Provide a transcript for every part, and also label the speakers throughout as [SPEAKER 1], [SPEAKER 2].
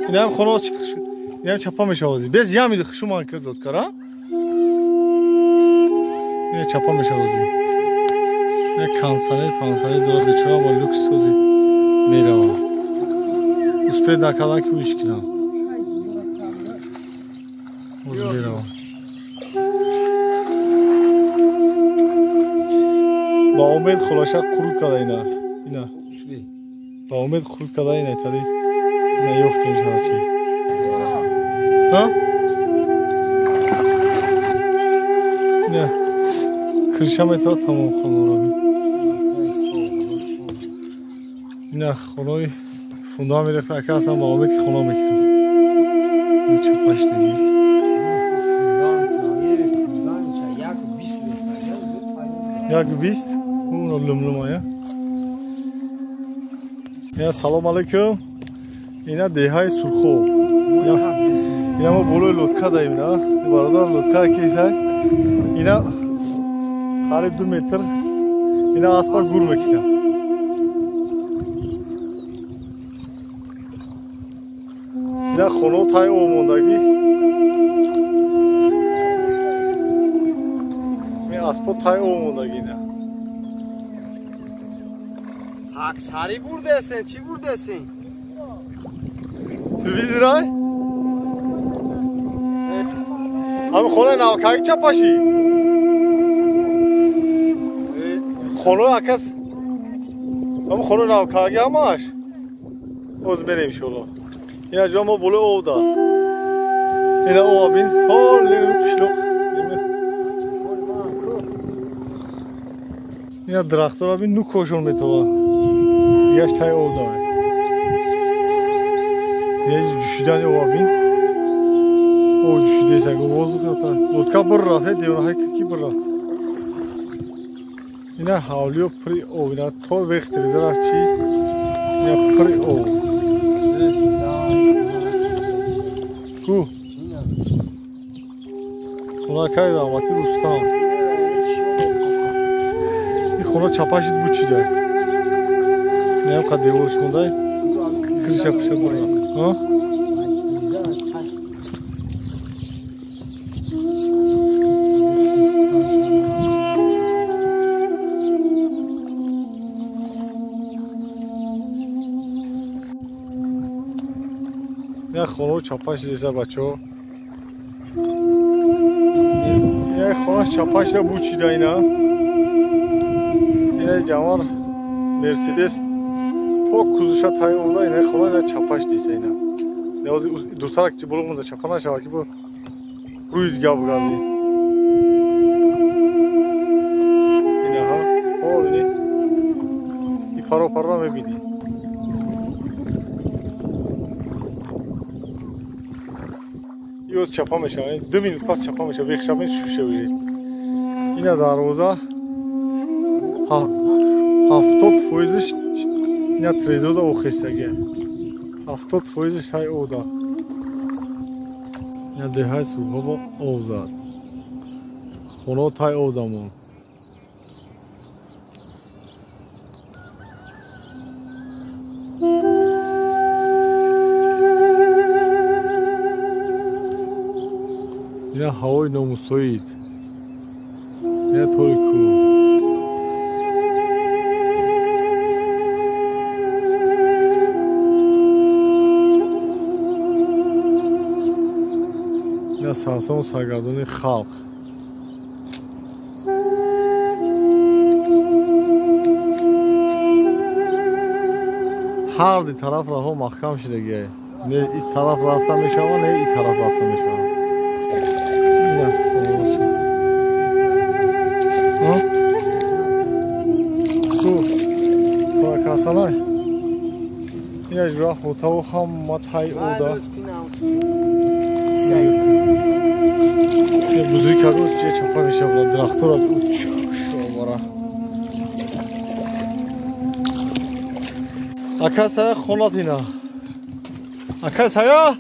[SPEAKER 1] Инам хонаҳо инам чапа мешавози. Без ями хушуман кард лодкара. Ина чапа мешавози. Ина кондиционер, пансионер дора бечора бо люкс сози мерава. Успед накардан ки уиш кунам. Оз мерава. Ба умед хулоша қурут када ина. Ина. Ба умед қурут када ина тари. Ина ёфтем шава чи. Ҳа? Не. Крыша метавад тамом хонаро. Ина хонаи фундамент рехта ака ҳастам ба умед ки хона мекунам. Чапаш диги. 1.20 уно лумлумая. Я салом алейкум. Ина деҳаи Сурхоб. Ина мо болои лодка даем, на? Бародар лодка кейсай. Ина қариб 2 метр. Ина аспа гур мекунам. Ина хонаҳо таи об мондагӣ. Ин аспо таи об мондагӣ ина.
[SPEAKER 2] Аксари бурдесен, чӣ бурдесен?
[SPEAKER 1] Телевизорай? Ҳамин хонаи навкаги чапашӣ? Хонаи акас ҳамин хонаи навкаги ҳамаш? Оз мерем иншоалло. Ина ҷо мо болои об да. Ина об бин. Ҳол қишлоқ. Ина дарахтора бин нукошон метова. Дигаш таи об да. Ҷӯшидани об бин. Об ҷӯшидеса воздух ята. Лодка бир рафт, девраҳай ки бир рафт. Ина ҳавлиё пури об, ина то вех телевизораш чи? Ина пури об. Ку? Хона кай раҳмати Рустам. Ин хона чапашид бучидай. Инам қад деворш мондай. Крыша пиша бир рафт. Ҳа? Ина хонаҳо чапаш диса бачаҳо. Ина хонаш чапашда бучида ина. Ина ҷавон Мерседес то кузуша таи овда ина хона ина чапаш диса ина. Ина дуртарак чи боло монда чапа нашава ки бо рӯи дига бугарди. Ина ҳа, ҳол ини. И паро паро мебинӣ. Ёз чапа мешавад, 2 минут пас чапа мешавад, вех шавад, шуша уже. Ина дарвоза 70%-ш ина трезода охестагия. 70%-ш ҳай ода. Ина деҳаи Сурхобо об зад. Хонаҳо тай об монд. Ина ҳавои номусоид. Ина тори кӯҳ. Ина сарсону саргардони халқ. Ҳар ди тараф раҳо маҳкам шудагиай. Не ин тараф рафта мешавад, не ин тараф рафта мешавад. Хонакасанай. Ина жура хотаву ҳама тай ода. Бузург кард, ҷе чапа мешавад, дарахтора бара. Ака сая хонат ина. Ака сая?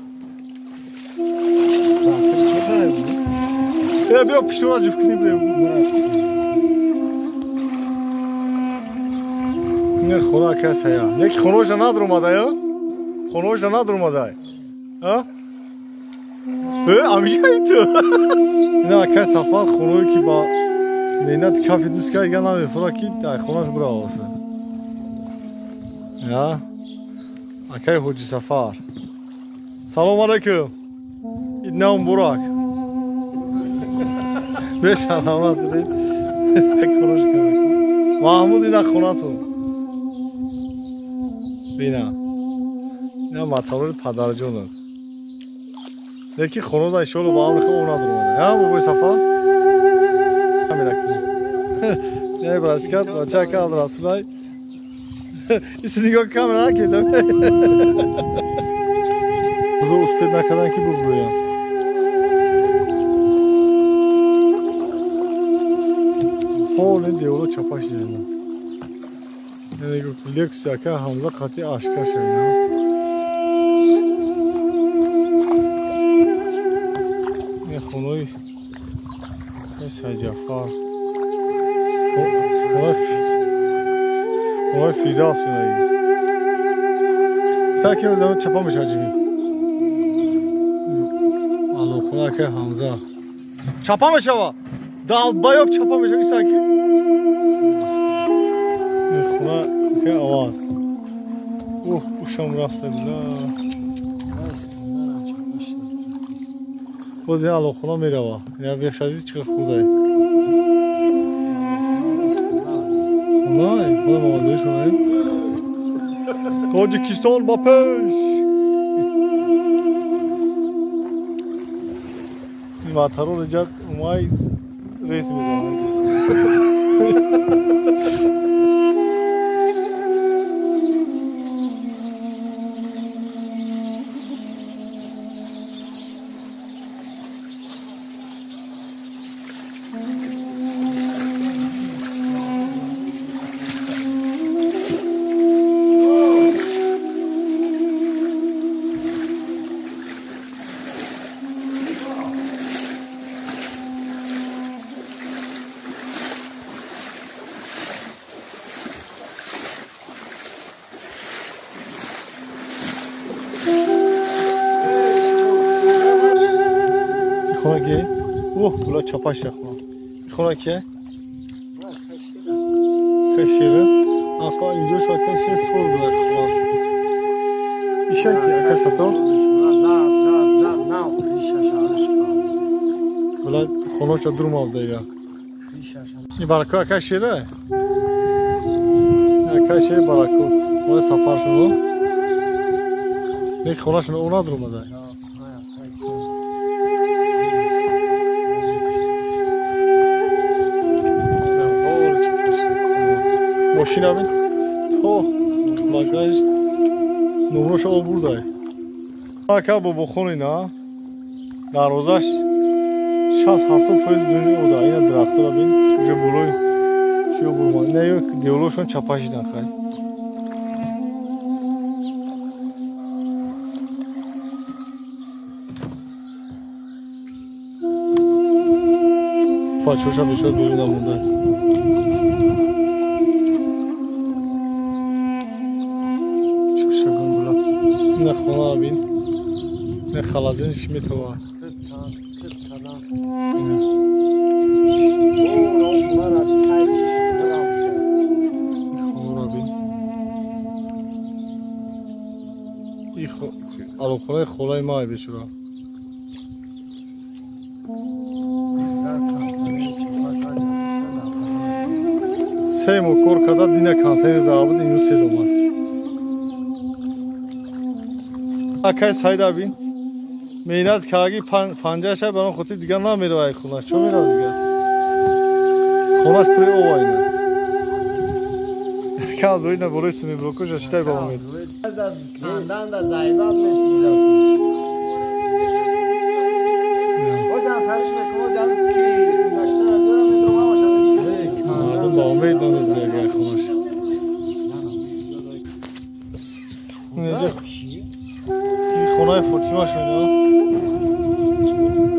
[SPEAKER 1] Биё пиштора ҷуфт кунем бирем. Ина хона ака сая. Неки хонаша надромада, ё? Хонаша надромада. А? Амиҷаи ту. Ина акай Сафар хоное ки ба меҳнат кафи диска ига намефура ки дар хонаш буравоса. Я? Акай Ҳоҷи Сафар. Салом алейкум. Иднаум бурак. Бешарамат. Хонаш кам. Маҳмуд ина хонатун. Бина. Ина маталори падарҷонат. Лекин хонада иншоалло ба амри худо надурмада. Я бобои Сафар? Амиракни. Не брашкат, бачака Абдурасулай. Ис нигоҳ камера накезам. Зо успед накардан ки бубрӯям. Ҳол ин деворо чапа шида. Яъне Лексус ака Ҳамза қатъи ашкаша ина. Ин хонаи Сайҷафар. Хонаи Фирдавс инаи. Стаки замон чапа мешавад ҷими. Алло, хона акаи Ҳамза. Чапа мешава. Долбоёб чапа мешава исаки. Хона акаи Аваз. Ух, ушам рафта била. Боз ин аллохона мерава. Я бехшади чӣ хурдай. Хона, хона мағозаи шумо. Тоҷикистон ба пеш. Ин ватаро реҷат умай рейс мезанад. Хона ки? Ух, була чапаш хона. Хона ки? Кашира. Аха, инҷо шо кашира сол була хона. Иша ки ака сато?
[SPEAKER 2] Зад, зад, зад, нав иша шарш.
[SPEAKER 1] Була хона ша дур мавда я. Ин барако ака шира? Ака шира барако. Ва сафар шумо. Нек хона шумо она дур мада. Мошина бин то багаж номроша об бурдай. Ака бобохон ина дарвозаш 60-70% дуни ода. Ина дарахтора бин уже болои чиё бурма. Не ё деволошон чапа шидан хай. Пачоша бечора берун намонда. Не хона бин, не холодильник метова. Хона бин. И алоқонаи холаи ма бечора. Се моҳ кор карда дина консерви зарар буд, инӯ сел омад. Акай Сайда бин. Меҳнат кардаги панҷа шаб барон хотир дигар намеравад хонаш. Чо меравад дигар? Хонаш пури ова ина. Кам дуина болои сумиблокуша читай ба умед.
[SPEAKER 2] Канданда зайбат мешдизад. Бозам фариш мекунам, бозам ки гузаштара дорам медонам бошад.
[SPEAKER 1] Мардум ба умед намезбега хонаш. Инҷа хонаи Фотима шуна.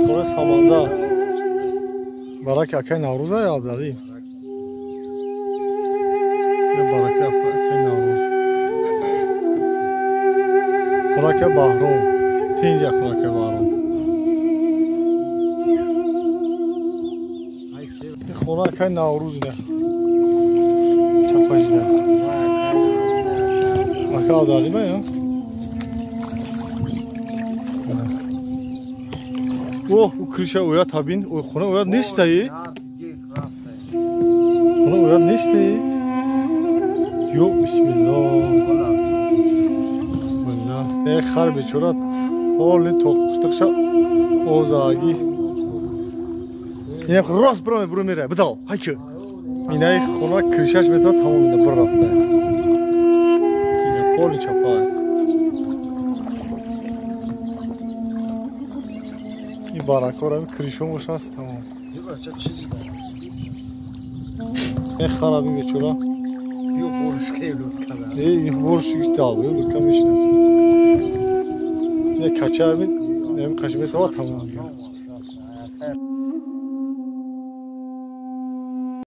[SPEAKER 1] Хонаи Саманда. Бараки акай Наврӯза ё Абдалӣ? Бараки акай Наврӯз. Хонаи Баҳром. Тинҷа хунака баром. Хона кай Наврӯз ина. Чапажда. Ака адалима я? О, у крыша оя табин, о хона оя нестаи? Хона оя нестаи? Ё бисмиллоҳ. Валла. Э хар бечора ҳоли тоқтықша озаги. Ина рост бро бро мера. Бидав, ҳайки. Инаи хона крышаш метава тамом ина бир рафта. Ина поли чапай. Ин баракора крышомош аст тамом. Э хараби бечора.
[SPEAKER 2] Ё боршке луткала.
[SPEAKER 1] Э боршки дав, ё лутка мешина. Не кача бин, нем кашметава тамом.